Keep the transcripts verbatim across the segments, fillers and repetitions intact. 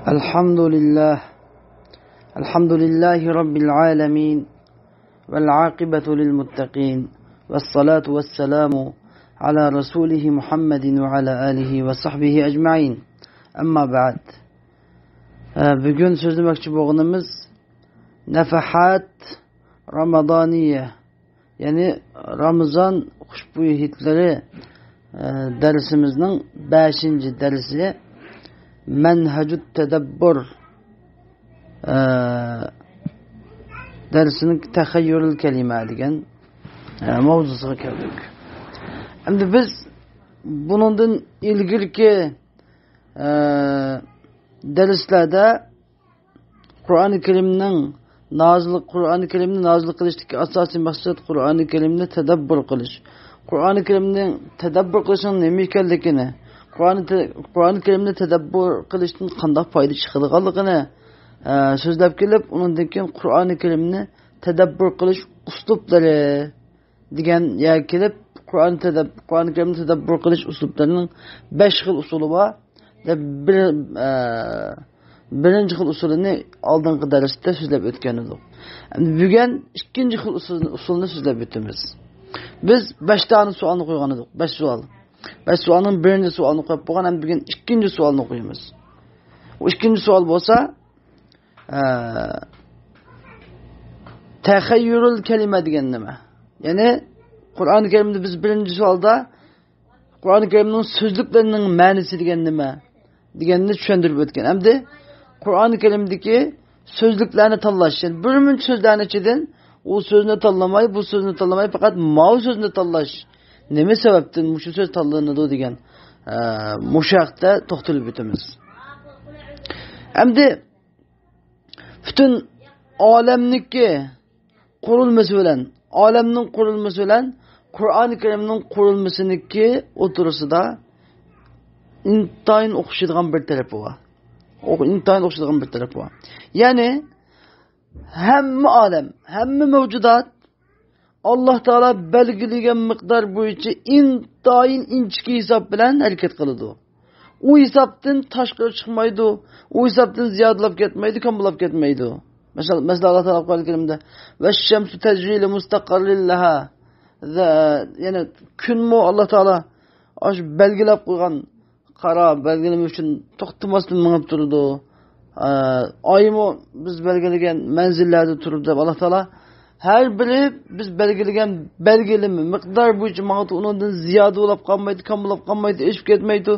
الحمد لله. الحمد لله رب العالمين. والعاقبة للمتقين. والصلاة والسلام على رسوله محمد وعلى آله وصحبه أجمعين. أما بعد. Ә, бүгін сөзлемекші болғанымыз نفحات رمضانية، يەنى رامىزان خۇشبۇي ھىدلىرى، ئە، دەرسىمىزنىڭ بەشىنچى دەرسى، مەنھەجۇت تەدەببۇر، ئە، دەرسىنىڭ تەخەييۇرۇل كەلىمە دېگەن، ئە، ماۋزۇسىغا كەلدۇق. ئەمدى بىز بۇنىڭدىن ئىلگىرىكى، ئە، دەرسلەردە قۇرئانى كەرىمنىڭ نازىل، قۇرئانى كەرىمنى نازىل قىلىشتىكى ئاساسىي مەقسەت قۇرئانى كەرىمنى تەدەببۇر قىلىش. قۇرئانى كەرىمنى تەدەببۇر قىلىشنىڭ نېمە ئىكەنلىكىنى، قۇرئانى تە-، قۇرئانى كەرىمنى تەدەببۇر قىلىشتىن قانداق پايدا چىقىدىغانلىقىنى، ئە، سۆزلەپ كېلىپ، ئۇنىڭدىن كېيىن قۇرئانى كەرىمنى تەدەببۇر قىلىش ئۇسلۇبلىرى دېگەن يەرگە كېلىپ، قۇرئان تەدەب-، قۇرئانى كەرىمنى تەدەببۇر قىلىش ئۇسلۇبلىرىنىڭ بەش خىل ئۇسۇلى بار. دەپ بىر، ئە، بىرىنچى خىل ئۇسۇلىنى ئالدىنقى دەرستە سۆزلەپ ئۆتكەن ئىدۇق. ئەمدى بۈگۈن ئىككىنچى خىل ئۇسۇلنى، ئۇسۇلنى سۆزلەپ ئۆتىمىز. بىز بەش دانە سوئالنى قويغان ئىدۇق. بەش سوئال. بەش سوئالنىڭ بىرىنچى سوئالنى قويۇپ بولغان، ئەمدى بۈگۈن ئىككىنچى سوئالنى قويىمىز. ئۇ ئىككىنچى سوئال بولسا، ئە، تەخەييۇرۇل كەلىمە دېگەن نېمە؟ يەنى قۇرئان كەرىمدە بىز بىرىنچى سوئالدا قۇرئان كەرىمنىڭ سۆزلۈكلىرىنىڭ مەنىسى دېگەن نېمە دېگەننى چۈشەندۈرۈپ ئۆتكەن. ئەمدى قۇرئان كەرىمدىكى سۆزلۈكلەرنى تاللاش، يەنى بىر مۇنچە سۆزلەرنىڭ ئىچىدىن ئۇ سۆزنى تاللىماي، بۇ سۆزنى تاللىماي، پەقەت ماۋۇ سۆزنى تاللاش نېمە سەۋەبتىن مۇشۇ سۆز تاللىنىدۇ دېگەن، ئە، مۇشۇ ھەقتە توختىلىپ ئۆتىمىز. ئەمدى پۈتۈن ئالەمنىڭكى قۇرۇلمىسى بىلەن، ئالەمنىڭ قۇرۇلمىسى بىلەن قۇرئانى كەرىمنىڭ قۇرۇلمىسىنىڭكى ئوتتۇرىسىدا ئىنتايىن ئوخشىدىغان بىر تەرىپى بار. ئو-، ئىنتايىن ئوخشىدىغان بىر تەرىپى بار. يەنى ھەممە ئالەم، ھەممە مەۋجۇدات ئاللا تائالا بەلگىلىگەن مىقدار بويىچە ئىنتايىن ئىنچىكە ھېساب بىلەن ھەرىكەت قىلىدۇ. ئۇ ھېسابتىن تاشقىرى چىقمايدۇ، ئۇ ھېسابتىن زىيادىلاپ كەتمەيدۇ، كاممىلاپ كەتمەيدۇ. مەسىلەن، مەسىلەن، ئاللا تائالا قۇرئان كەرىمدە، «ۋەششەمسۇ تەجرى لىمۇستەقەررىن لەھا.» يەنى كۈنمۇ ئاللا تائالا ئاشۇ بەلگىلەپ قويغان قارا بەلگىلىمە ئۈچۈن توختىماستىن مېڭىپ تۇرىدۇ. ئايمۇ بىز بەلگىلىگەن مەنزىللەردە تۇرىدۇ دەپ، ئاللا تائالا ھەر بىرى بىز بەلگىلىگەن بەلگىلىمە، مىقدار بويىچە ماڭىدۇ، ئۇنىڭدىن زىيادە بولۇپ قالمايدۇ، كاممىلاپ قالمايدۇ، ئېشىپ كەتمەيدۇ،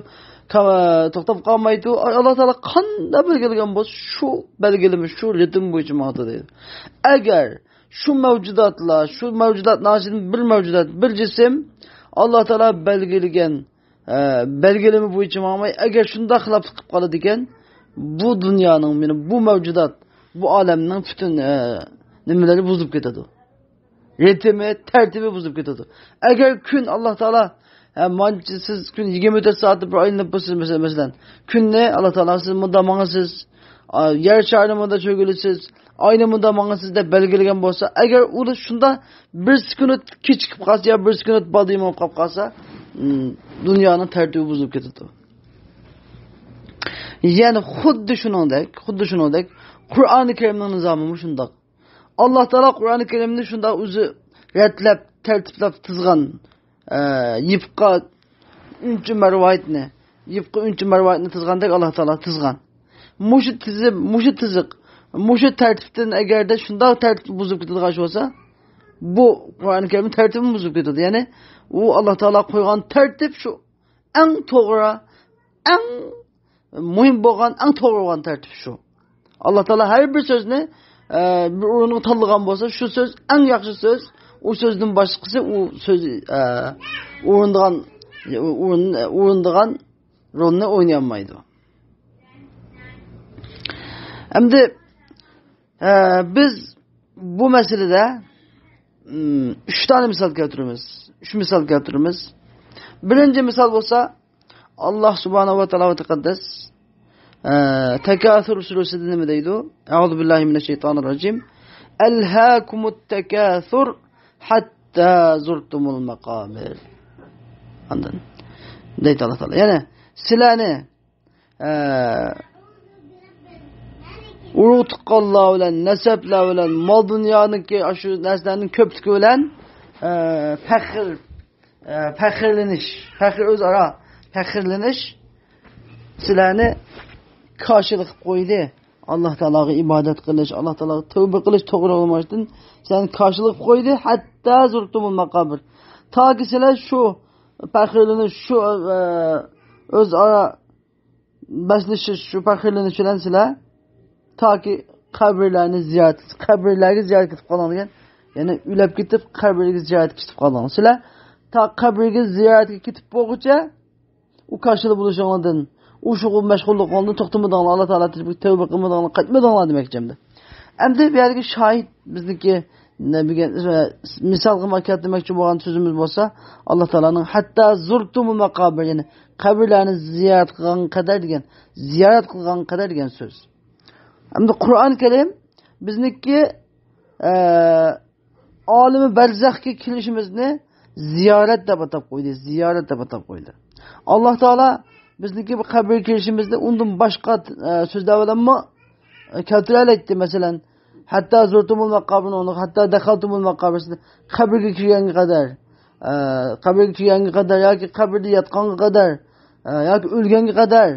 كام-، توختاپ قالمايدۇ. ئاللا تائالا قانداق بەلگىلىگەن بولسا، شۇ بەلگىلىمە، شۇ رىتىم بويىچە ماڭىدۇ دەيدۇ. ئەگەر شۇ مەۋجۇداتلار، شۇ مەۋجۇداتنىڭ ئىچىدىن بىر مەۋجۇدات، بىر جىسىم ئاللا تائالا بەلگىلىگەن ئە، بەلگىلىمە بويىچە ماڭماي، ئەگەر شۇنداق خىلاپلىق قىلىپ قالىدىكەن، بۇ دۇنيانىڭ، يەنى بۇ مەۋجۇدات، بۇ ئالەمنىڭ پۈتۈن، ئە، نېمىلىرى بۇزۇلۇپ كېتىدۇ. رىتىمى، تەرتىپى بۇزۇلۇپ كېتىدۇ. ئەگەر كۈن ئاللا تائالا، ئە، مانچە سىز كۈن يىگىرمە تۆت سائەتتە بىر ئايلىنىپ بولسىز، مەسىلەن، مەسىلەن، كۈننى ئاللا تائالا سىز مۇنداق ماڭىسىز، ئا، يەر شارىنى مۇنداق چۆگىلىسىز، ئاينى مۇنداق ماڭىسىز دەپ بەلگىلىگەن بولسا، ئەگەر ئۇ شۇنداق بىر سېكۇنت كېچىكىپ قالسا يا بىر سېكۇنت بالدۇر بولۇپ قالسا، م، دۇنيانىڭ تەرتىپى بۇزۇلۇپ كېتىدۇ. يەنى خۇددى شۇنىڭدەك، خۇددى شۇنىڭدەك قۇرئانى كەرىمنىڭ نىزامىمۇ شۇنداق. ئاللا تائالا قۇرئانى كەرىمنى شۇنداق ئۆزى رەتلەپ، تەرتىپلەپ تىزغان، ئە، يىپقا ئۈنچە مەرۋايىتنى، يىپقا ئۈنچە مەرۋايىتنى تىزغاندەك ئاللا تائالا تىزغان. مۇشۇ تىزىم، مۇشۇ تىزىق، مۇشۇ تەرتىپتىن ئەگەردە شۇنداق تەرتىپ بۇزۇپ كېتىدىغان ئىش بولسا، بۇ قۇرئانى كەرىم تەرتىپى بۇزۇپ كېتىدۇ. يەنى ئۇ ئاللا تائالا قويغان تەرتىپ شۇ. ئەڭ توغرا، ئەڭ مۇھىم بولغان، ئەڭ توغرا بولغان تەرتىپ شۇ. ئاللا تائالا ھەر بىر سۆزنى، ئە، بىر ئورۇنغا تاللىغان بولسا، شۇ سۆز ئەڭ ياخشى سۆز، ئۇ سۆزدىن باشقىسى ئۇ سۆز، ئە، ئورۇندىغان، ئورۇن-، ئورۇندىغان رولنى ئوينىيالمايدۇ. ئەمدى، ئە، بىز بۇ مەسىلىدە، م، ئۈچ دانە مىسال كەلتۈرىمىز. ئۈچ مىسال كەلتۈرىمىز. بىرىنچى مىسال بولسا، ئاللا سۇبھانەھۇ ۋە تائالا ۋە تەقەددەس، ئە، تەكەسۇر سۈرىسىدە نېمە دەيدۇ؟ ئەئۇزۇ بىللاھى مىنەششەيتانىر راجىم. ئەلھاكۇمۇت تەكەسۇر ھەتتا زۇرتۇمۇل مەقابىر. ئاندىن دەيدۇ ئاللا تائالا. يەنى سىلەرنى، ئە، ئۇرۇق تۇغقانلار بىلەن، نەسەبلەر بىلەن، مال دۇنيانىڭكى ئاشۇ نەرسىلەرنىڭ كۆپلۈكى بىلەن، ئە، پەخىر، ئە، پەخىرلىنىش، پەخىر، ئۆزئارا پەخىرلىنىش سىلەرنى كاشىلا قىلىپ قويدى. ئاللا تائالاغا ئىبادەت قىلىش، ئاللا تائالاغا تەۋبە قىلىش توغرا بولماشتىن سىلەرنى كاشىلا قىلىپ قويدى. ھەتتا زۇرتۇمۇل ماقابىر. تاكى سىلەر شۇ پەخىرلىنىش، شۇ، ئە، ئۆزئارا بەسلىشىش، شۇ پەخىرلىنىش بىلەن سىلەر تاكى قەبرىلەرنى زىيارەت، قەبرىلەرگە زىيارەت كېتىپ قالدىڭ دېگەن. يەنى ئۆلۈپ كېتىپ، قەبرىگە زىيارەتكە كېتىپ قالدىڭ. سىلەر تا قەبرىگە زىيارەتكە كېتىپ بولغۇچە ئۇ كاشىلا بولۇشۇڭلاردىن، ئۇ شۇغۇل مەشغۇللۇقۇڭلاردىن توختىمىدىڭلار، ئاللا تائالا تەرىپىگە تەۋبە قىلمىدىڭلار، قايتمىدىڭلار دېمەكچى ئەمدى. ئەمدى بۇ يەردىكى شاھىت بىزنىڭكى نە-، بۈگۈن، مىسالغا ما كەلتۈرمەكچى بولغان سۆزىمىز بولسا، ئاللا تائالانىڭ ھەتتا زۇرتۇمۇل ماقابىر، يەنى قەبرىلەرنى زىيارەت قىلغانغا قەدەر دېگەن، زىيارەت قىلغانغا قەدەر دېگەن سۆز. ئەمدى قۇرئان كەرىم بىزنىڭكى، ئە، ئالىمى بەرزەخكە كېلىشىمىزنى زىيارەت دەپ ئاتاپ قويدى، زىيارەت دەپ ئاتاپ قويدى. ئاللا تائالا بىزنىڭكى بۇ قەبرىگە كېلىشىمىزنى ئۇندىن باشقا، ئە، سۆزلەر بىلەنمۇ، ئە، كەلتۈرەلەيتتى. مەسىلەن، ھەتتا زۇرتۇمۇل ماقابىرنى، ئۇنى ھەتتا دەخەلتۇمۇل ماقابىر، سىز قەبرىگە كىرگەنگە قەدەر، ئە، قەبرىگە كىرگەنگە قەدەر ياكى قەبرىدە ياتقانغا قەدەر، ئە، ياكى ئۆلگەنگە قەدەر،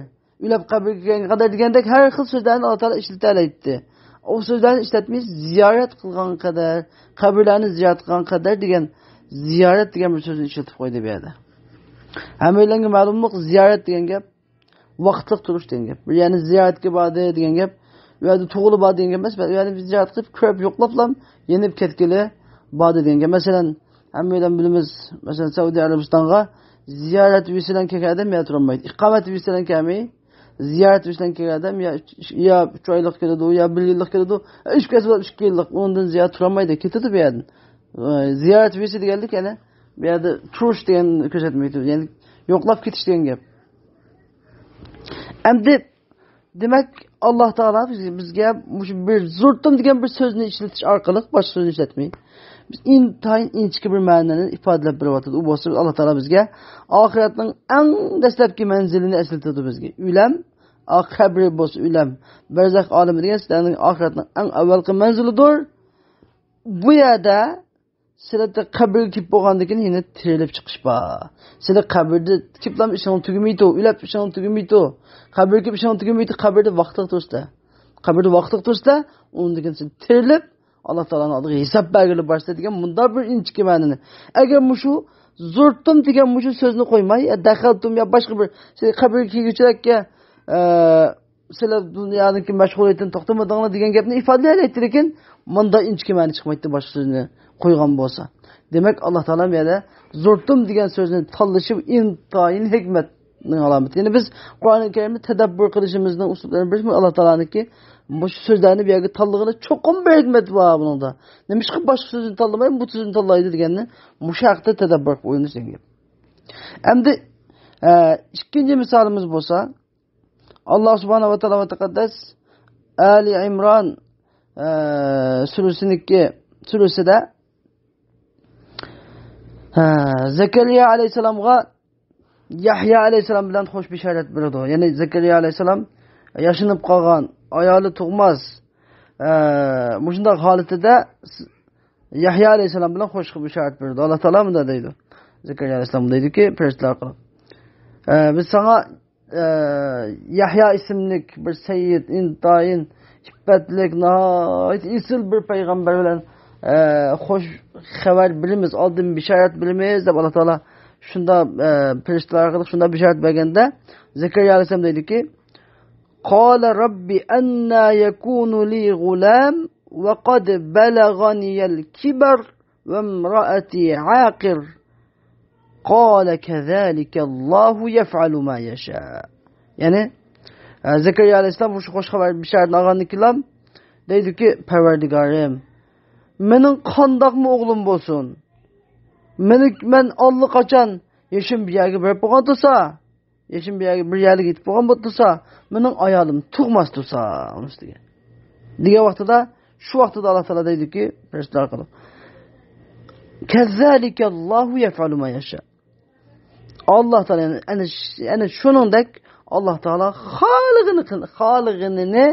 ئۆلۈپ قەبرىگە كىرگەنگە قەدەر دېگەندەك ھەر خىل سۆزلەرنى ئاللا تائالا ئىشلىتەلەيتتى. ئۇ سۆزلەرنى ئىشلەتمەي، زىيارەت قىلغانغا قەدەر، قەبرىلەرنى زىيارەت قىلغانغا قەدەر دېگەن زىيارەت دېگەن بىر سۆزنى ئىشلىتىپ قويدى بۇ يەردە. ھەممەيلەنگە مەلۇملۇق، زىيارەت دېگەن گەپ ۋاقىتلىق تۇرۇش دېگەن گەپ. بىر يەرنى زىيارەتكە باردى دېگەن گەپ، ئۇ يەردە تۇغۇلۇپ باردى دېگەن گەپ ئەمەس. ئۇ يەردە بىر زىيارەت قىلىپ، كۆرۈپ، يوقلاپلا يېنىپ كەتكىلى باردى دېگەن گەپ. مەسىلەن، ھەممەيلەن بىلىمىز، مەسىلەن، سەئۇدى ئەرەبىستانغا زىيارەت ۋىزىسى بىلەن كەلگەن ئادەم يەنە تۇرالمايدۇ. ئىقامەت ۋىزىسى بىلەن كەلمەي، زىيارەت ۋىزىسى بىلەن كەلگەن ئادەم يا، يا ئۈچ ئايلىق كېلىدۇ، يا بىر يىللىق كېلىدۇ. ئۈچ كەلسە ئۈچ يىللىق، ئۇنىڭدىن زىيادە تۇرالمايدۇ، كېتىدۇ بۇ يەردىن. ئە، زىيارەت ۋىزىسى دېگەنلىك يەنە بۇ يەردە تۇرۇش دېگەننى كۆرسەتمەيدۇ. يەنى يوقلاپ كېتىش دېگەن گەپ. ئەمدى دېمەك، ئاللا تائالا بىز-، بىزگە مۇشۇ بىر زۇرتۇم دېگەن بىر سۆزنى ئىشلىتىش ئارقىلىق، باشقا سۆزنى ئىشلەتمەي، بىز ئىنتايىن ئىنچىكە بىر مەنىنى ئىپادىلەپ بېرىۋاتىدۇ. ئۇ بولسا ئاللا تائالا بىزگە ئاخىرەتنىڭ ئەڭ دەسلەپكى مەنزىلىنى ئەسلىتىدۇ بىزگە. ئۆلەم، ئا، قەبرە بولسا ئۆلەم، بەرزەخ ئالىمى دېگەن سىلەرنىڭ ئاخىرەتنىڭ ئەڭ ئەۋۋەلقى مەنزىلىدۇر. بۇ يەردە سىلەر قەبرىگە كېلىپ بولغاندىن كېيىن يەنە تىرىلىپ چىقىش بار. سىلەر قەبرىدە كېلىپلا ئىشىڭ تۈگىمەيدۇ، ئۆلۈپ ئىشىڭ تۈگىمەيدۇ. قەبرىگە كېلىپ ئىشىڭ تۈگىمەيدۇ، قەبرىدە ۋاقىتلىق تۇرسىلەر. قەبرىدە ۋاقىتلىق تۇرسىلەر، ئۇندىن كېيىن سىلەر تىرىلىپ، ئاللا تائالانىڭ ئالدىغا ھېساب بەرگىلى بارسىلەر دېگەن مۇنداق بىر ئىنچىكە مەنىنى. ئەگەر مۇشۇ زۇرتۇم دېگەن مۇشۇ سۆزنى قويماي، يا دەخەلتۇم يا باشقا بىر، سىلەر قەبرىگە كىرگۈچىلەرگە، ئە، سىلەر دۇنيادىكى مەشغۇلىيەتتىن توختىمىدىڭلار دېگەن گەپنى ئىپادىلىيەلەيتتى، لېكىن مۇنداق ئىنچىكە مەنە چىقمايتتى باشقا سۆزنى قويغان بولسا. دېمەك، ئاللا تائالا بۇ يەردە زۇرتۇم دېگەن سۆزنى تاللىشى ئىنتايىن ھېكمەتنىڭ ئالامىتى. يەنى بىز قۇرئانى كەرىمنى تەدەببۇر قىلىشىمىزنىڭ ئۇسۇللىرىنىڭ بىرى ئاللا تائالانىڭكى مۇشۇ سۆزلەرنى بۇ يەرگە تاللىغىنى چوقۇم بىر ھېكمەت بار بۇنىڭدا. نېمىشقا باشقا سۆزنى تاللىماي، بۇ سۆزنى تاللايدۇ دېگەننى مۇشۇ ھەقتە تەدەببۇر قىلىپ ئويلىنىش دېگەن گەپ. ئەمدى، ئە، ئىككىنچى مىسالىمىز بولسا، ئاللا سۇبھانەھۇ ۋە تائالا ۋە تەقەددەس ئالى ئىمران، ئە، سۈرىسىنىڭكى، سۈرىسىدە، ئە، زەكەرىيا ئەلەيھىسسالامغا يەھيا ئەلەيھىسسالام بىلەن خوش بېشارەت بېرىدۇ. يەنى زەكەرىيا ئەلەيھىسسالام ياشىنىپ قالغان، ئايالى تۇغماس، ئە، مۇشۇنداق ھالىتىدە يەھيا ئەلەيھىسسالام بىلەن خوش بېشارەت بېرىدۇ. ئاللا تائالا مۇنداق دەيدۇ. زەكەرىيا ئەلەيھىسسالام دەيدۇكى، پەرىشتىلەر ئارقىلىق، ئە، بىز ساڭا، ئە، يەھيا ئىسىملىك بىر سەييىد، ئىنتايىن ئىپپەتلىك، ناھايىتى ئېسىل بىر پەيغەمبەر بىلەن، ئە، خوش خەۋەر بېرىمىز، ئالدىن بېشارەت بېرىمىز دەپ ئاللا تائالا شۇنداق، ئە، پەرىشتىلەر ئارقىلىق شۇنداق بېشارەت بەرگەندە، زەكەرىيا ئەلەيھىسسالام دەيدۇكى، قال رب أنى يكون لي غلام وقد بلغني الكبر وامرأتي عاقر قال كذلك الله يفعل ما يشاء. يەنى، ئە، زەكەرىيا ئەلەيھىسسالام مۇشۇ خوش خەۋەر بېشارەتنى ئالغاندىن كېيىنلا دەيدۇكى، پەرۋەردىگارىم، مېنىڭ قانداقمۇ ئوغلۇم بولسۇن؟ مېنى، مەن ئاللىقاچان يېشىم بىر يەرگە بېرىپ بولغان تۇرسا، يېشىم بىر يەرگە، بىر يەرلىك يېتىپ بولغان بولۇپ تۇرسا، مېنىڭ ئايالىم تۇغماس تۇرسا، دېگەن. دېگەن ۋاقتىدا، شۇ ۋاقتىدا ئاللا تائالا دەيدۇكى، پەرىشتىلەر ئارقىلىق، كذلك الله يفعل ما يشاء. ئاللا تائالا، يەنى، ئەنە، ئەنە شۇنىڭدەك ئاللا تائالا خالىغىنى قىل-، خالىغىنىنى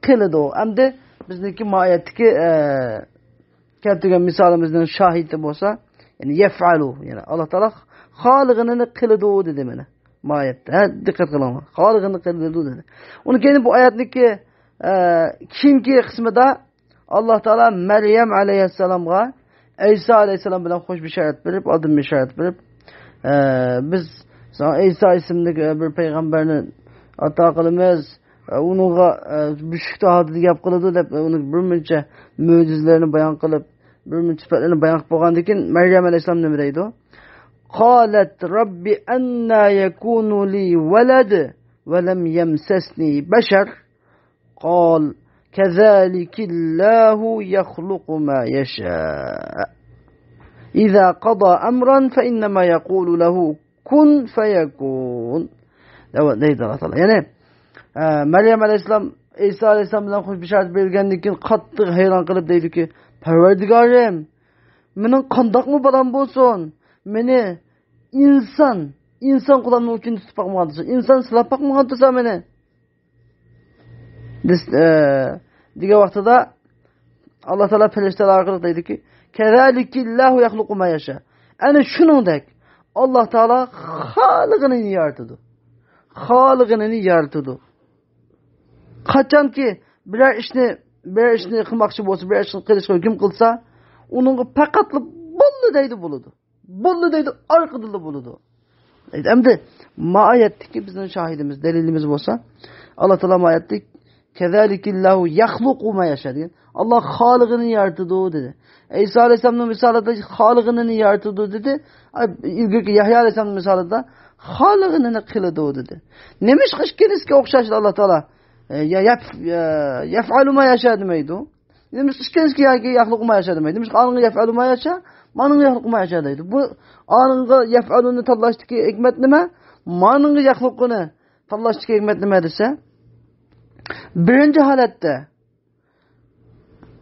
قىلىدۇ. ئەمدى بىزنىڭكى ما ئايەتتىكى، ئە، كەلتۈرگەن مىسالىمىزنىڭ شاھىتى بولسا، يەنى يەفئەلۇ، يەنى ئاللا تائالا خالىغىنىنى قىلىدۇ دېدى مانا. ما ئايەتتە، ھە، دىققەت قىلىڭلار. خالىغىنىنى قىلىدۇ دېدى. ئۇنىڭ كېيىن بۇ ئايەتنىڭكى، ئە، كېيىنكى قىسمىدا ئاللا تائالا مەريەم ئەلەيھىسسالامغا، ئەيسا ئەلەيھىسسالام بىلەن خوش بېشارەت بېرىپ، ئالدىن بېشارەت بېرىپ، ئە، بىز ساڭا ئەيسا ئىسىملىك، ئە، بىر پەيغەمبەرنى ئاتا قىلىمىز، ئە، ئۇنىڭغا، ئە، مۈشۈكتە ھالىتىدە گەپ قىلىدۇ دەپ، ئۇنىڭ بىر مۇنچە مۆجىزىلەرنى بايان قىلىپ، بىر مۇنچە سۈپەتلەرنى بايان قىلىپ بولغاندىن كېيىن، مەريەم ئەلەيھىسسالام نېمە دەيدۇ؟ قالت رب أنى يكون لي ولد ولم يمسسني بشر قال كذلك الله يخلق ما يشاء إذا قضى أمرا فإنما يقول له كن فيكون. دەيدۇ ئاللا تائالا. يەنى، ئە، مەريەم ئەلەيھىسسالام ئەيسا ئەلەيھىسسالام بىلەن خوش بېشارەت بېرىلگەندىن كېيىن قاتتىق ھەيران قېلىپ دەيدۇكى، پەرۋەردىگارىم، مېنىڭ قانداقمۇ بالام بولسۇن؟ مېنى ئىنسان، ئىنسان قۇلامنىڭ ئۇچىنى تۇتۇپ باقمىغان تۇرسا، ئىنسان سىلاپ باقمىغان تۇرسا مېنى. دېس-، ئە، دېگەن ۋاقتىدا ئاللا تائالا پەرىشتىلەر ئارقىلىق دەيدۇكى، كذلك الله يخلق ما يشاء. ئەنە شۇنىڭدەك ئاللا تائالا خالىغىنىنى يارىتىدۇ. خالىغىنىنى يارىتىدۇ. قاچانكى بىرەر ئىشنى، بىرەر ئىشنى قىلماقچى بولسا، بىرەر ئىشنى قىلىشقا ھۆكۈم قىلسا، ئۇنىڭغا پەقەتلا بولدى دەيدۇ، بولىدۇ. بولدى دەيدۇ، ئارقىدىنلا بولىدۇ. ئەمدى ما ئايەتتىكى بىزنىڭ شاھىدىمىز، دەلىلىمىز بولسا، ئاللا تائالا ما ئايەتتە كذلك الله يخلق ما يشاء دېگەن. ئاللا خالىغىنىنى يارىتىدۇ دېدى. ئەيسا ئەلەيھىسسالامنىڭ مىسالىدا خالىغىنىنى يارىتىدۇ دېدى. ئىلگىرىكى يەھيا ئەلەيھىسسالامنىڭ مىسالىدا خالىغىنىنى قىلىدۇ دېدى. نېمىشقا ئىككىلىسىگە ئوخشاش ئاللا تائالا، ئە، يە-، يەپ-، ئە، يەفئەلۇ ما يەشا دېمەيدۇ؟ نېمىشقا ئىككىلىسىگە ياكى يەخلۇقۇ ما يەشا دېمەيدۇ؟ نېمىشقا ئانىڭغا يەفئەلۇ ما يەشا، مانىڭغا يەخلۇقۇ ما يەشا دەيدۇ؟ بۇ ئانىڭغا يەفئەلۇنى تاللاشتىكى ھېكمەت نېمە؟ مانىڭغا يەخلۇقۇنى تاللاشتىكى ھېكمەت نېمە دېسە، بىرىنچى ھالەتتە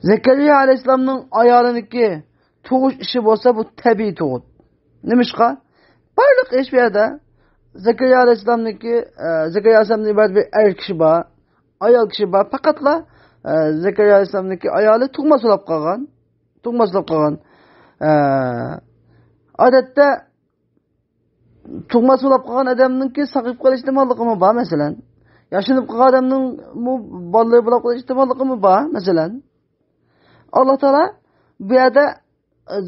زەكەرىيا ئەلەيھىسسالامنىڭ ئايالىنىڭكى تۇغۇش ئىشى بولسا، بۇ تەبىئىي تۇغۇت. نېمىشقا؟ بارلىق ئىش بۇ يەردە زەكەرىيا ئەلەيھىسسالامنىڭكى، ئە، زەكەرىيا ئەلەيھىسسالامدىن ئىبارەت بىر ئەر كىشى بار، ئايال كىشى بار. پەقەتلا، ئە، زەكەرىيا ئەلەيھىسسالامنىڭكى ئايالى تۇغماس بولاپ قالغان. تۇغماس بولاپ قالغان. ئە، ئادەتتە تۇغماس بولاپ قالغان ئادەمنىڭكى ساقىيىپ قېلىش ئېھتىماللىقىمۇ بار، مەسىلەن. ياشىنىپ قالغان ئادەمنىڭمۇ بالىلىرى بولاپ قېلىش ئېھتىماللىقىمۇ بار، مەسىلەن. ئاللا تائالا بۇ يەردە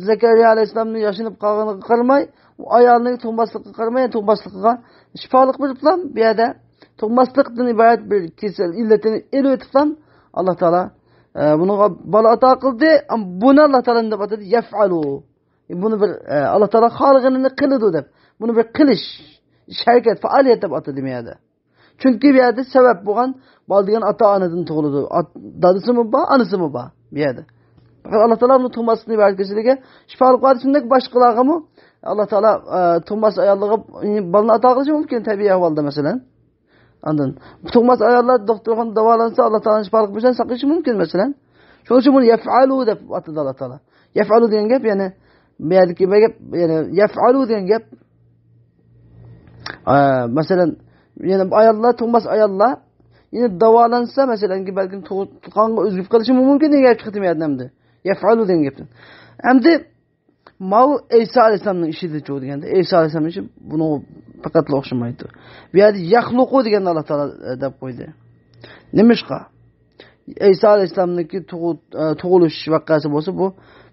زەكەرىيا ئەلەيھىسسالامنىڭ ياشىنىپ قالغىنىغا قارىماي، ئۇ ئايالنىڭ تۇغماسلىقىغا قارىماي، تۇغماسلىقىغا شىپالىق بېرىپلا، بۇ يەردە تۇغماسلىقتىن ئىبارەت بىر كېسەل ئىللىتىنى ئېلىۋېتىپلا، ئاللا تائالا، ئە، بۇنىڭغا بالا ئاتا قىلدى. ئەم، بۇنى ئاللا تائالا نېمە دەپ ئاتىدى؟ يەفئەلۇ. بۇنى بىر، ئە، ئاللا تائالا خالىغىنىنى قىلىدۇ دەپ، بۇنى بىر قىلىش، ئىش، ھەرىكەت، پائالىيەت دەپ ئاتىدى بۇ يەردە. چۈنكى بۇ يەردە سەۋەب بولغان بالا دېگەن ئاتا-ئانىدىن تۇغۇلىدۇ. ئات-، دادىسىمۇ بار، ئانىسىمۇ بار بۇ يەردە. پەقەت ئاللا تائالا بۇنى تۇغماسلىقتىن ئىبارەت كېسىلىگە شىپالىق بار، شۇنداق باشقىلارغىمۇ ئاللا تائالا، ئە، تۇغماس ئاياللىرىغا بالىنى ئاتا قىلىشى مۇمكىن، تەبىئىي ئەھۋالدا، مەسىلەن. ئاندىن تۇغماس ئاياللار دوختۇرخانىدا داۋالانسا، ئاللا تائالا شىپالىق بېرىشىدىن ساقىيىشى مۇمكىن، مەسىلەن. شۇنىڭ ئۈچۈن بۇنى يەفئەلۇ دەپ ئاتىدى ئاللا تائالا. يەفئەلۇ دېگەن گەپ، يەنى بۇ يەردىكى بۇ گەپ، يەنى يەفئەلۇ دېگەن گەپ، ئە، مەسىلەن، يەنى ئاياللار، تۇغماس ئاياللار، يەنى داۋالانسا، مەسىلەن، بەلكىم تۇغ-، تۇغقانغا ئۆزگىرىپ قېلىشى مۇمكىن دېگەن گەپ چىقتى مۇ يەردىن ئەمدى. يەفئەلۇ دېگەن گەپتىن. ئەمدى ماۋۇ ئەيسا ئەلەيھىسسالامنىڭ ئىشىدىچۇ دېگەندە، ئەيسا ئەلەيھىسسالامنىڭ ئىشى بۇنىڭغا پەقەتلا ئوخشىمايدۇ. بۇ يەردە يەخلۇقۇ دېگەننى ئاللا تائالا، ئە، دەپ قويدى. نېمىشقا؟ ئەيسا ئەلەيھىسسالامنىڭكى تۇغۇ-، ئە، تۇغۇلۇش ۋەقەسى بولسا، بۇ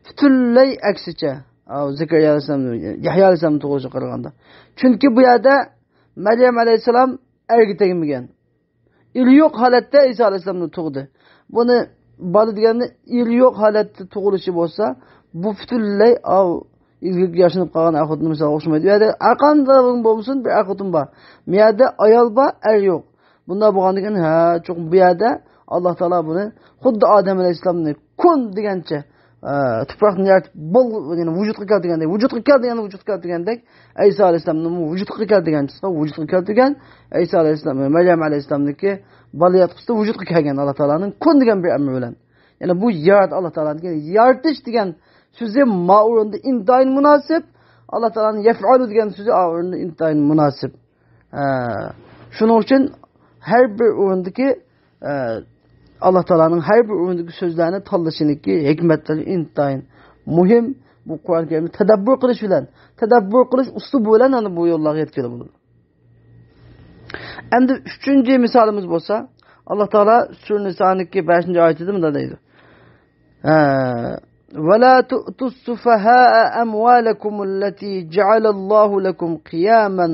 پۈتۈنلەي ئەكسىچە. ئاۋۇ زەكەرىيا ئەلەيھىسسالام، يەھيا ئەلەيھىسسالامنىڭ تۇغۇلۇشىغا قارىغاندا. چۈنكى بۇ يەردە مەريەم ئەلەيھىسسالام ئەرگە تەگمىگەن. ئېرى يوق ھالەتتە ئەيسا ئەلەيھىسسالامنى تۇغدى. بۇنى بالا دېگەننى ئېرى يوق ھالەتتە تۇغۇلۇشى بولسا، بۇ پۈتۈنلەي ئاۋۇ ئىلگىرىكى ياشىنىپ قالغان ئەر خوتۇنغا مىسالغا ئوخشىمايدۇ. بۇ يەردە ھەرقانداق بولمىسۇن، بىر ئەر خوتۇن بار. بۇ يەردە ئايال بار، ئەر يوق. بۇنداق بولغاندىكىن، ھە، چوقۇم بۇ يەردە ئاللا تائالا بۇنى خۇددى ئادەم ئەلەيھىسسالامنى كۇن دېگەنچە، ئە، تۇپراقنى يارىتىپ، بول، يەنى ۋۇجۇدقا كەل دېگەندەك، ۋۇجۇدقا كەل دېگەندە ۋۇجۇدقا كەل دېگەندەك، ئەيسا ئەلەيھىسسالامنىمۇ ۋۇجۇدقا كەل دېگەنچە، ۋۇجۇدقا كەل دېگەن، ئەيسا ئەلەيھىسسالام، مەريەم ئەلەيھىسسالامنىڭكى بالىياتقۇسىدا ۋۇجۇدقا كەلگەن ئاللا تائالانىڭ كۇن دېگەن بىر ئەمرى بىلەن. يەنى بۇ يارات-، ئاللا تائالانىڭكى يارىتىش دېگەن سۆزى ما ئورۇندا ئىنتايىن مۇناسىپ، ئاللا تائالانىڭ يەفئەلۇ دېگەن سۆزى ئا ئورۇندا ئىنتايىن مۇناسىپ. ئە، شۇنىڭ ئۈچۈن ھەر بىر ئورۇندىكى، ئە، ئاللا تائالانىڭ ھەر بىر ئورنىدىكى سۆزلەرنى تاللىشىنىڭكى ھېكمەتلىرى ئىنتايىن مۇھىم. بۇ قۇرئان كەرىمنى تەدەببۇر قىلىش بىلەن، تەدەببۇر قىلىش ئۇسلۇبى بىلەن ئانا بۇ يوللارغا يەتكىلى بولىدۇ. ئەمدى ئۈچىنچى مىسالىمىز بولسا، ئاللا تائالا سۈرە نىسانىڭكى بەشىنچى ئايىتىدە مۇنداق دەيدۇ. ھە، «ولا تؤتوا السفهاء أموالكم التي جعل الله لكم قياما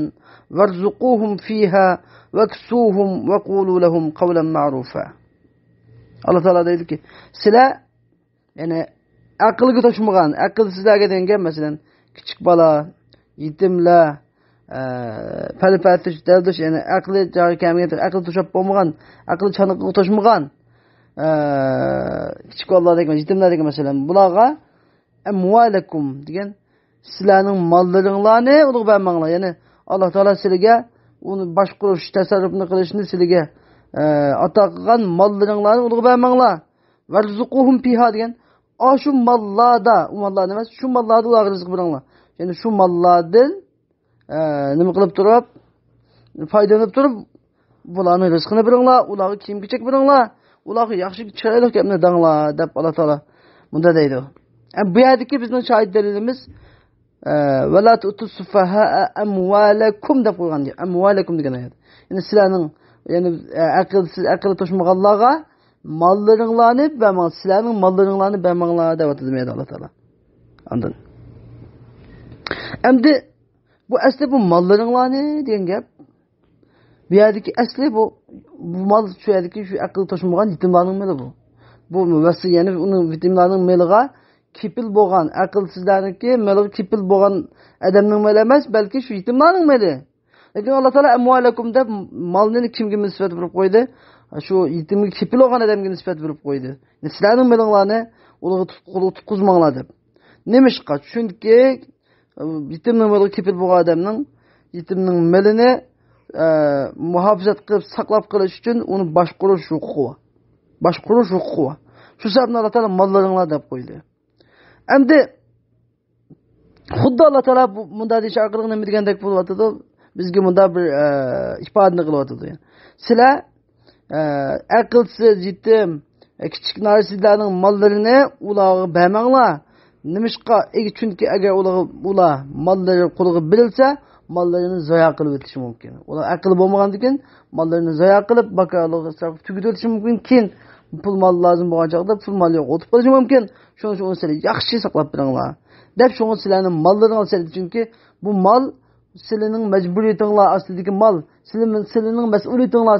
وارزقوهم فيها واكسوهم وقولوا لهم قولا معروفا.» ئاللا تائالا دەيدۇكى، سىلەر، يەنى ئەقىلگە توشمىغان، ئەقىلسىزلەرگە دېگەن گەپ، مەسىلەن، كىچىك بالا، يېتىملەر، ئە، پەلىپەتۈش، دەلدۈش، يەنى ئەقلى جايىغا كەلمىگەن، ئەقلى توشۇپ بولمىغان، ئەقلى چانىقىغا توشمىغان، ئە، كىچىك بالىلار دېگەن، يېتىملەر دېگەن، مەسىلەن، بۇلارغا «ئەمۋالەكۇم» دېگەن، سىلەرنىڭ ماللىرىڭلارنى ئۇلارغا بەرمەڭلار. يەنى ئاللا تائالا سىلىگە ئۇنى باشقۇرۇش، تەسەررۇپنى قىلىشنى سىلىگە، ئە، ئاتا قىلغان ماللىرىڭلارنى ئۇلارغا بەرمەڭلار. «ۋەرزۇقۇھۇم فىھا» دېگەن، ئاشۇ ماللاردا، ئۇ ماللارنى ئەمەس، شۇ ماللاردا ئۇلارغا رىزىق بېرىڭلار. يەنى شۇ ماللاردىن ئە، نېمە قىلىپ تۇرۇپ، پايدىلىنىپ تۇرۇپ، بۇلارنىڭ رىزقىنى بېرىڭلار، ئۇلارغا كىيىم-كېچەك بېرىڭلار، ئۇلارغا ياخشى چىرايلىق گەپنى دەڭلار، دەپ ئاللا تائالا مۇنداق دەيدۇ. ئە، بۇ يەردىكى بىزنىڭ شاھىت دەلىلىمىز، ئە، «ۋەلا تۇتۇس سۇفەھا ئەمۋالەكۇم» دەپ قويغان، «ئەمۋالەكۇم» دېگەن ئايەت. يەنى سىلەرنىڭ، يەنى، ئە، ئەقىلسىز، ئەقلى توشمىغانلارغا ماللىرىڭلارنى بەرمەڭ، سىلەرنىڭ ماللىرىڭلارنى بەرمەڭلار، دەۋاتىدۇ مۇ يەردە ئاللا تائالا. ئاندىن. ئەمدى بۇ ئەسلى بۇ ماللىرىڭلارنى دېگەن گەپ. بۇ يەردىكى ئەسلى بۇ، بۇ مال شۇ يەردىكى شۇ ئەقىل توشمىغان يېتىملارنىڭ مېلى بۇ. بۇ ۋەسىيەت، يەنى ئۇنىڭ يېتىملارنىڭ مېلىغا كېپىل بولغان، ئەقىلسىزلەرنىڭكى مېلىغا كېپىل بولغان ئادەمنىڭ مېلى ئەمەس، بەلكى شۇ يېتىملارنىڭ مېلى. لېكىن ئاللا تائالا «ئەمۋالەكۇم» دەپ مالنى كىمگە نىسبەت بېرىپ قويدى؟ شۇ يېتىمگە كېپىل بولغان ئادەمگە نىسبەت بېرىپ قويدى. سىلەرنىڭ مېلىڭلارنى ئۇلارغا تۇت-، قولغا تۇتقۇزماڭلار دەپ. نېمىشقا؟ چۈنكى، ئە، يېتىمنىڭ مېلىغا كېپىل بولغان ئادەمنىڭ يېتىمنىڭ مېلىنى، ئە، مۇھاپىزەت قىلىپ، ساقلاپ قېلىش ئۈچۈن ئۇنى باشقۇرۇش ھوقۇقى بار. باشقۇرۇش ھوقۇقى بار. شۇ سەۋەبتىن ئاللا تائالا «ماللىرىڭلار» دەپ قويدى. ئەمدى خۇددى ئاللا تائالا بۇ، مۇنداق دېيىش ئارقىلىق نېمە دېگەندەك بولۇۋاتىدۇ؟ بىزگە مۇنداق بىر، ئە، ئىپادىنى قىلىۋاتىدۇ. سىلەر، ئە، ئەقىلسىز، يېتىم، ئە، كىچىك نارەسىدىلەرنىڭ ماللىرىنى ئۇلارغا بەرمەڭلار. نېمىشقا؟ ئىگ-، چۈنكى ئەگەر ئۇلارغا، ئۇلار ماللىرى قولىغا بېرىلسە، ماللىرىنى زايا قىلىۋېتىشى مۇمكىن. ئۇلار ئەقىل بولمىغاندىكىن ماللىرىنى زايا قىلىپ، بىكارلىققا ئىسراپ قىلىپ تۈگىتىۋېتىشى مۇمكىن. كېيىن پۇل مال لازىم بولغان چاغدا پۇل مال يوق ئۇتۇپ قېلىشى مۇمكىن. شۇنىڭ ئۈچۈن ئۇنى سىلەر ياخشى ساقلاپ بېرىڭلار، دەپ شۇڭا سىلەرنىڭ ماللىرىڭلار سىلەر، چۈنكى بۇ مال سىلىنىڭ مەجبۇرىيىتىڭلار ئاستىدىكى مال، سىلىنىڭ، سىلىنىڭ مەسئۇلىيىتىڭلار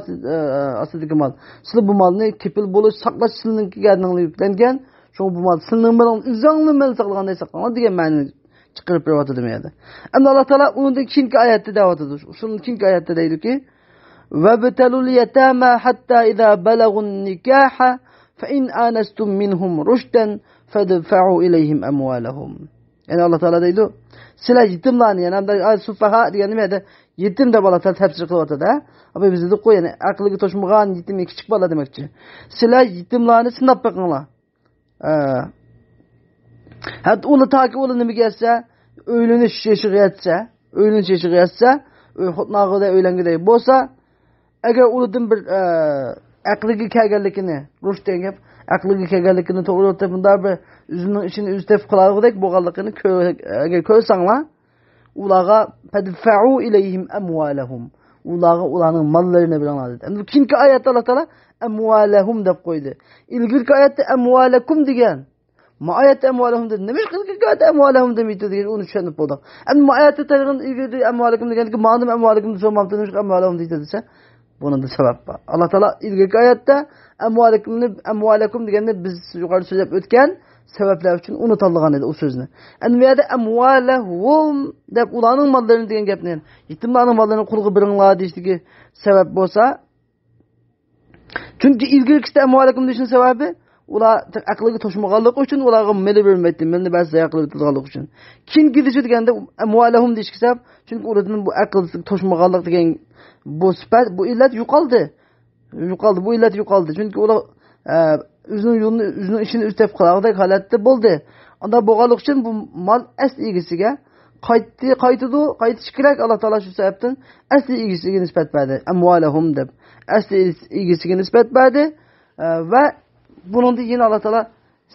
ئاستىدىكى مال. سىلەر بۇ مالنى كېپىل بولۇش، ساقلاش سىلىنىڭكى گەدىنىڭلار يۈكلەنگەن. شۇڭا بۇ مال سىلىنىڭ مېلىڭ، ئۆزۈڭنىڭ مېلىنى ساقلىغاندەك ساقلاڭلار دېگەن مەنىنى چىقىرىپ بېرىۋاتىدۇ بۇ يەردە. ئەمدى ئاللا تائالا ئۇنىڭدىن كېيىنكى ئايەتتە دەۋاتىدۇ. شۇنىڭ كېيىنكى ئايەتتە دەيدۇكى، «وابتلوا اليتامى حتى إذا بلغوا النكاح فإن آنستم منهم رشدا فادفعوا إليهم أموالهم.» يەنى ئاللا تائالا دەيدۇ، سىلەر يېتىملارنى، يەنى ئەمدى ئاي سۇفەھا دېگەن نېمە؟ يېتىم دەپ ئاللا تائالا تەپسىر قىلىۋاتىدۇ. ئەبى بىز دېدۇققۇ، يەنى ئەقلىگە توشمىغان يېتىم، كىچىك بالا دېمەكچى. سىلەر يېتىملارنى سىناپ بېقىڭلار. ئە، ھەتتا ئۇلار تاكى ئۇلار نېمىگە يەتسە، ئۆيلىنىش يېشىغا يەتسە، ئۆيلىنىش يېشىغا يەتسە، ئۆي خوتۇن ئالغۇدەك، ئۆيلەنگۈدەك بولسا، ئەگەر ئۇلاردىن بىر، ئە، ئەقلىگە كەلگەنلىكىنى، رۇشد دېگەن گەپ، ئەقلىگە كەلگەنلىكىنى توغرا يولدا مۇنداق بىر ئۆزىنىڭ ئىشىنى ئۆزى تېپىپ قىلالايدىغۇدەك بولغانلىقىنى كۆر-، ئەگەر كۆرسەڭلار، ئۇلارغا «فادفەئۇ ئىلەيھىم ئەمۋالەھۇم»، ئۇلارغا ئۇلارنىڭ ماللىرىنى بېرىڭلار دېدى. ئەمدى كېيىنكى ئايەتتە ئاللا تائالا «ئەمۋالەھۇم» دەپ قويدى. ئىلگىرىكى ئايەتتە «ئەمۋالەكۇم» دېگەن. ما ئايەتتە «ئەمۋالەھۇم» دېدى. نېمىشقا ئىلگىرىكى ئايەتتە «ئەمۋالەھۇم» دېمەيتتى دېگەن، ئۇنى چۈشەنىپ بولدۇق. ئەمدى ما ئايەتتە تەرىقىن ئىلگىرىدە «ئەمۋالەكۇم» دېگەندىكىن، ماڭا نېمە «ئەمۋالەكۇم» دېسە، ماڭا نېمىشقا «ئەمۋالەھۇم» دېيتتى دېسە، بۇنىڭدا سەۋەب بار. ئاللا تائالا ئىلگىرىكى ئايەتتە «ئەمۋالەكۇمنى»، «ئەمۋالەكۇم» دېگەننى بىز يۇقىرىدا سۆزلەپ ئۆتكەن سەۋەبلەر ئۈچۈن ئۇنى تاللىغان ئىدى، ئۇ سۆزنى. ئەمدى بۇ يەردە «ئەمۋالەھۇم» دەپ ئۇلارنىڭ ماللىرىنى دېگەن گەپنى، يېتىملارنىڭ ماللىرىنى قولغا بېرىڭلار دېيىشتىكى سەۋەب بولسا، چۈنكى ئىلگىرىكىسىدە «ئەمۋالەكۇم» دېيىشنىڭ سەۋەبى، ئۇلار ئەقلىگە توشمىغانلىقى ئۈچۈن ئۇلارغا مېلى بېرىلمەيتتى، مېلىنى بەرسە زايە قىلىپ ئۆتىدىغانلىقى ئۈچۈن. كېيىنكى دېيىشى دېگەندە «ئەمۋالەھۇم» دېيىشكە سەۋەب، چۈنكى ئۇلاردىن بۇ ئەقىل توشمىغانلىق دېگەن بۇ سۈپەت، بۇ ئىللەت يوقالدى. يوقالدى، بۇ ئىللەت يوقالدى. چۈنكى ئۇلار، ئە، ئۆزىنىڭ يولىنى، ئۆزىنىڭ ئىشىنى ئۆزى تېپىپ قىلالايدىغۇدەك ھالەتتە بولدى. ئانداق بولغانلىقى ئۈچۈن بۇ مال ئەسلى ئىگىسىگە قايتتى، قايتىدۇ، قايتىشى كېرەك. ئاللا تائالا شۇ سەۋەبتىن ئەسلى ئىگىسىگە نىسبەت بەردى. «ئەمۋالەھۇم» دەپ ئەسلى ئىگىسىگە نىسبەت بەردى. ئە، ۋە بۇنىڭدىن كېيىن ئاللا تائالا،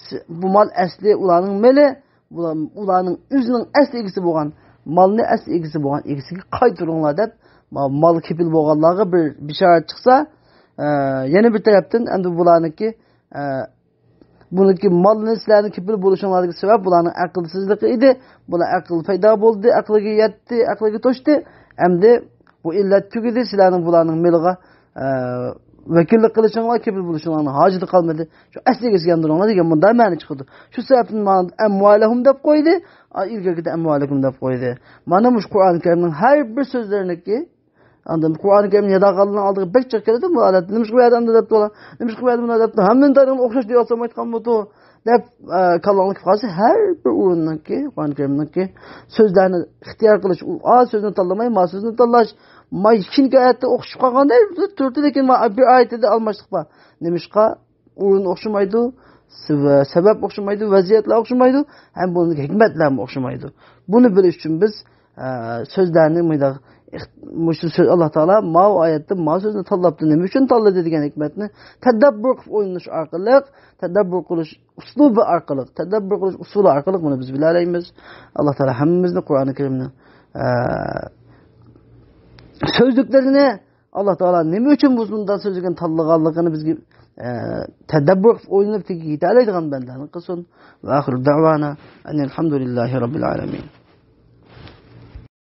س-، بۇ مال ئەسلى ئۇلارنىڭ مېلى، ئۇلار-، ئۇلارنىڭ ئۆزىنىڭ ئەسلى ئىگىسى بولغان، مالنى ئەسلى ئىگىسى بولغان ئىگىسىگە قايتۇرۇڭلار دەپ، ما-، مال كېپىل بولغانلارغا بىر بېشارەت چىقسا، ئە، يەنە بىر تەرەپتىن ئەمدى بۇلارنىڭكى، ئە، بۇنىڭكى مالنى سىلەرنىڭ كېپىل بولۇشۇڭلاردىكى سەۋەب بۇلارنىڭ ئەقىلسىزلىقى ئىدى. بۇلار ئەقىل پەيدا بولدى، ئەقلىگە يەتتى، ئەقلىگە توشتى. ئەمدى بۇ ئىللەت تۈگىدى، سىلەرنىڭ بۇلارنىڭ مېلىغا، ئە، ۋەكىللىك قىلىشىڭلار، كېپىل بولۇشۇڭلارنىڭ ھاجىتى قالمىدى. شۇ ئەسلىگە ياندۇرۇڭلار دېگەن مۇنداق مەنە چىقىدۇ. شۇ سەۋەبتىن مانا ئەمۋالەھۇم دەپ قويدى، ئا، ئىلگىرىكىدە ئەمۋالەكۇم دەپ قويدى. مانا مۇشۇ قۇرئان كەرىمنىڭ ھەر بىر سۆزلىرىنىڭكى ئاندىن قۇرئان كەرىمنى ياداغانلارنىڭ ئالدىغا بەك جىق كېلىدۇ بۇ ھالەتتە. نېمىشقا بۇ يەردە ئۇنداق دەپتۇ ئۇلار؟ نېمىشقا بۇ يەردە بۇنداق دەپتۇ؟ ھەممىنى تارىخىنى ئوخشاش دېيىۋالسام ئېيتقانمىدۇ؟ دەپ، ئە، كاللاڭلار كېلىپ قالسا، ھەر بىر ئورۇننىڭكى، قۇرئان كەرىمنىڭكى سۆزلەرنى ئىختىيار قىلىش، ئۇ، ئا سۆزنى تاللىماي، ما سۆزنى تاللاش، ما ئىككىنچى ئايەتتە ئوخشىشىپ قالغاندا تۈرتتە، لېكىن ما بىر ئايەتتە ئالماشلىق بار. نېمىشقا؟ ئورۇن ئوخشىمايدۇ، سە-، سەۋەب ئوخشىمايدۇ، ۋەزىيەتلەر ئوخشىمايدۇ، ھەم بۇنىڭدىكى ھېكمەتلەرمۇ ئوخشىمايدۇ. بۇنى بىلىش ئۈچۈن بىز، ئە، سۆزلەرنى مۇنداق، ئىخ-، مۇشۇ سۆز، ئاللا تائالا ماۋۇ ئايەتتە ماۋۇ سۆزنى تاللاپتۇ، نېمە ئۈچۈن تاللىدى دېگەن ھېكمەتنى تەدەببۇر قىلىپ ئويلىنىش ئارقىلىق، تەدەببۇر قىلىش ئۇسلۇبى ئارقىلىق، تەدەببۇر قىلىش ئۇسۇلى ئارقىلىق بۇنى بىز بىلەلەيمىز. ئاللا تائالا ھەممىمىزنى قۇرئانى كەرىمنى، ئە، سۆزلۈكلىرىنى ئاللا تائالا نېمە ئۈچۈن بۇ مۇنداق سۆزلىگەن، تاللىغانلىقىنى بىزگە، ئە، تەدەببۇر قىلىپ ئويلىنىپ تېگىگە يېتەلەيدىغان بەندىلەرنى قىلسۇن. ۋە ئاخىرۇ دەۋانا ئەنىل ھەمدۇلىللاھى رەببىل ئالەمىن.